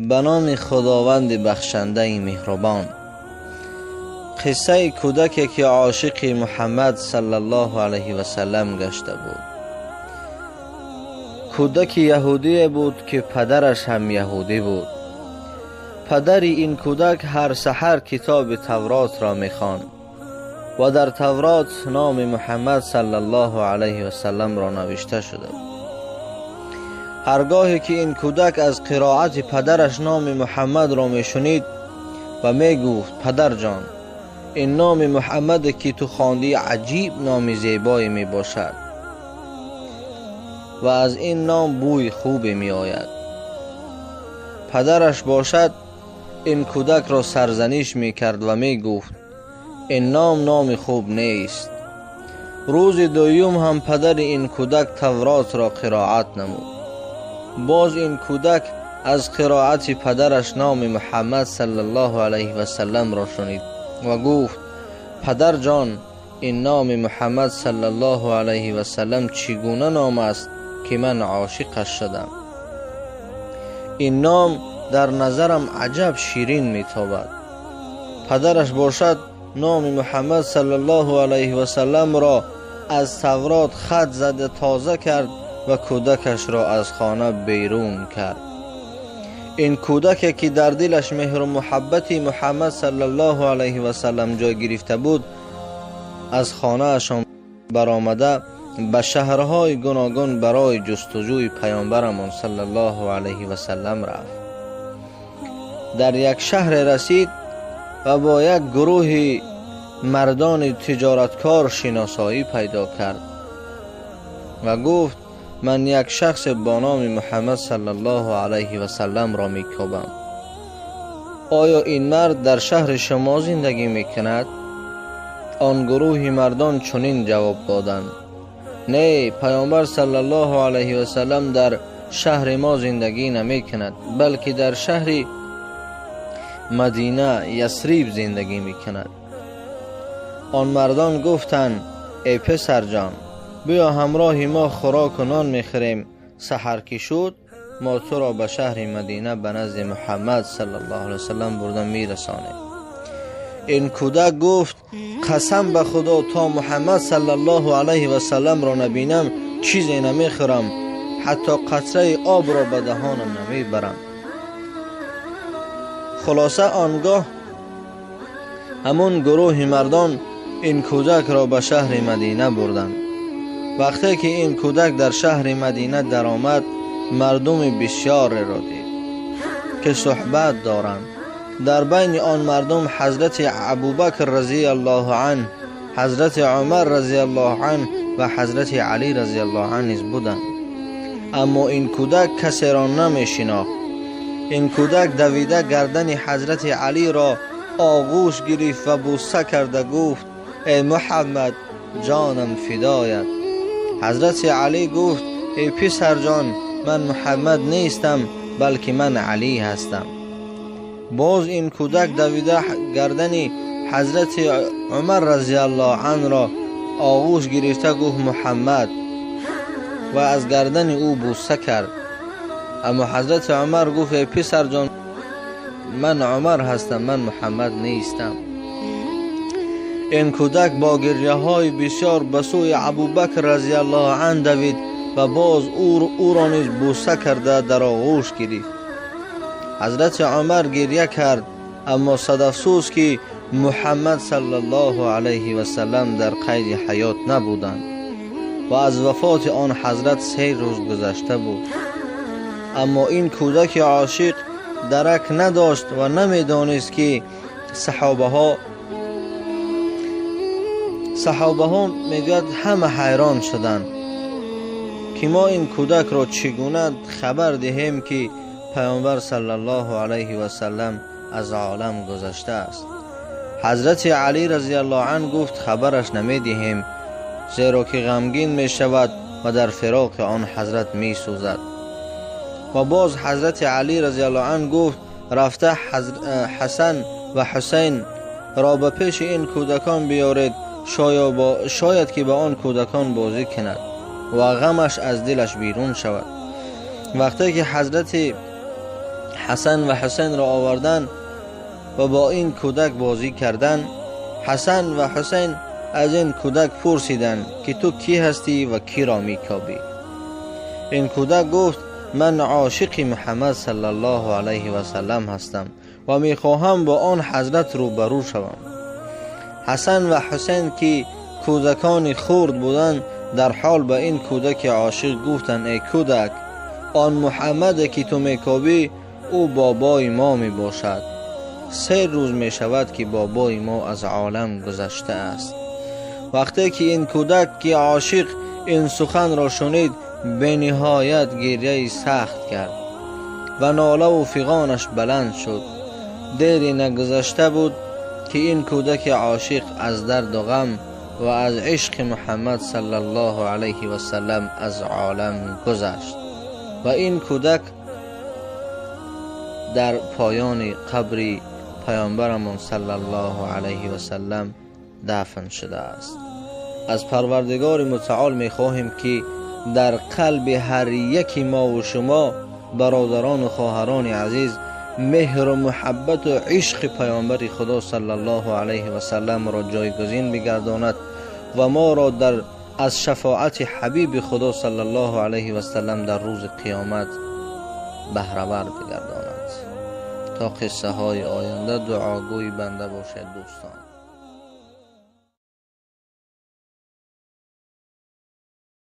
Ба номи Худованди бахшандаи меҳрубон. Қиссаи кӯдаке ки ошиқи Муҳаммад саллаллоҳу алайҳи васаллам гашта буд. Кӯдаки яҳудие буд ки падараш ҳам яҳудӣ буд. Падари ин кӯдак ҳар саҳар китоби Тавротро мехонд ва дар Таврот номи Муҳаммад саллаллоҳу алайҳи васалламро навишта шуда буд. Ҳаргоҳе ки ин кӯдак аз қироати падараш номи Муҳаммадро мешунид ва мегуфт: падарҷон, ин номи Муҳаммаде ки ту хондӣ аҷиб номи зебое мебошад ва аз ин ном бӯи хубе меояд. Падараш бошад ин кӯдакро сарзаниш мекард ва мегуфт: ин ном номи хуб нест. Рӯзи дуюм ҳам падари ин кӯдак Тавротро қироат намуд. Боз ин кӯдак аз қироати падараш номи Муҳаммад саллаллоҳу алайҳи васалламро шунид ва гуфт: падарҷон, ин номи Муҳаммад саллаллоҳу алайҳи васаллам чӣ гуна ном аст ки ман ошиқаш шудам? Ин ном дар назарам аҷаб ширин метобад. Падараш бошад номи Муҳаммад саллаллоҳу алайҳи васалламро аз Таврот хат зада тоза кард ва кӯдакашро аз хона берун кард. Ин кӯдаке ки дар дилаш меҳру муҳаббати Муҳаммад саллаллоҳу алайҳи васаллам ҷой гирифта буд, аз хонаашон баромада ба шаҳрҳои гуногун барои ҷустуҷӯи паёмбарамон саллаллоҳу алайҳи васаллам рафт. Дар як шаҳре расид ва бо як гурӯҳи мардони тиҷораткор шиносоӣ пайдо кард ва гуфт: ман як шахсе бо номи Муҳаммад саллаллоҳу алайҳи васалламро мекобам. Оё ин мард дар шаҳри шумо зиндагӣ мекунад? Он гурӯҳи мардон чунин ҷавоб доданд: не, паёмбар саллаллоҳу алайҳи васаллам дар шаҳри мо зиндагӣ намекунад, балки дар шаҳри Мадина Ясриб зиндагӣ мекунад. Он мардон гуфтанд: эй писарҷон, биё ҳамроҳи мо хӯроку нон мехӯрем. Саҳар ки шуд, мо туро ба шаҳри Мадина ба назди Муҳаммад саллаллоҳу алайҳи васаллам бурда мерасонем. Ин кӯдак гуфт: қасам ба Худо, то Муҳаммад саллаллоҳу алайҳи васалламро набинам чизе намехӯрам, ҳатто қатраи обро ба даҳонам намебарам. Хулоса, он гоҳ ҳамон гурӯҳи мардон ин кӯдакро ба шаҳри Мадина бурданд. Вақте ки ин кӯдак дар шаҳри Мадина даромад, мардуми бисёреро дид ки суҳбат доранд. Дар байни он мардум ҳазрати Абубакр разияллоҳу анҳ, ҳазрати Умар разияллоҳу анҳ ва ҳазрати Алӣ разияллоҳу анҳ низ буданд. Аммо ин кӯдак касеро намешинохт. Ин кӯдак давида гардани ҳазрати Алиро оғӯш гирифт ва бӯса карда гуфт: эй Муҳаммад, ҷонам фидоят. Ҳазрати Алӣ гуфт: эй писарҷон, ман Муҳаммад нестам, балки ман Алӣ ҳастам. Боз ин кӯдак давида гардани ҳазрати Умар разияллоҳу анҳро оғӯш гирифта гуфт: Муҳаммад, ва аз гардани ӯ бӯса кард. Аммо ҳазрати Умар гуфт: эй писарҷон, ман Умар ҳастам, ман Муҳаммад нестам. Ин кӯдак бо гиряҳои бисёр ба сӯи Абубакр разияллоҳу анҳ давид ва боз ӯро низ бӯса карда дар оғӯш гирифт. Ҳазрати Умар гиря кард, аммо сад афсӯс ки Муҳаммад саллаллоҳу алайҳи васаллам дар қайди ҳаёт набуданд ва аз вафоти он ҳазрат 3 рӯз гузашта буд. Аммо ин кӯдаки ошиқ дарак надошт ва намедонист ки саҳобаҳо мегӯяд ҳама ҳайрон шуданд ки мо ин кӯдакро чӣ гуна хабар диҳем ки паёмбар саллаллоҳу алайҳи васаллам аз олам гузаштааст. Ҳазрати Алӣ разияллоҳу анҳ гуфт: хабараш намедиҳем, зеро ки ғамгин мешавад ва дар фироқи он ҳазрат месӯзад. Ва боз ҳазрати Алӣ разияллоҳу анҳ гуфт: рафта Ҳасан ва Ҳусайн ро ба пеши ин кӯдакон биёред, шояд ки ба он кӯдакон бозӣ кунад ва ғамаш аз дилаш берун шавад. Вақте ки ҳазрати Ҳасан ва Ҳусайнро оварданд ва бо ин кӯдак бозӣ карданд, Ҳасан ва Ҳусайн аз ин кӯдак пурсиданд, ки ту кӣ ҳастӣ ва киро мекобӣ? Ин кӯдак гуфт: ман ошиқи Муҳаммад саллаллоҳу алайҳи васаллам ҳастам ва мехоҳам бо он ҳазрат рӯбарӯ шавам. Ҳасан ва Ҳусайн, ки кӯдакони хурд буданд, дар ҳол ба ин кӯдаки ошиқ гуфтанд: эй кӯдак, он Муҳаммаде ки ту мекобӣ, ӯ бобои мо мебошад. 3 рӯз мешавад, ки бобои мо аз олам гузаштааст. Вақте ки ин кӯдак ки ошиқ ин суханро шунид, бениҳоят гиряи сахт кард ва нолаву фиғонаш баланд шуд. Дери нагузашта буд, ки ин кӯдаки ошиқ аз дарду ғам ва аз ишқи Муҳаммад саллаллоҳу алайҳи васаллам аз олам гузашт ва ин кӯдак дар поёни қабри паёмбарамон саллаллоҳу алайҳи васаллам дафн шудааст. Аз Парвардигори Мутаол мехоҳем, ки дар қалби ҳар яки мо ва шумо, бародарон ва хоҳарони азиз, меҳру муҳаббату ишқи паёмбари Худо саллаллоҳу алайҳи васалламро ҷойгузин бигардонад ва моро аз шафоати ҳабиби Худо саллаллоҳу алайҳи васаллам дар рӯзи қиёмат баҳравар бигардонад. То қиссаҳои оянда дуогӯи банда бошед, дӯстон.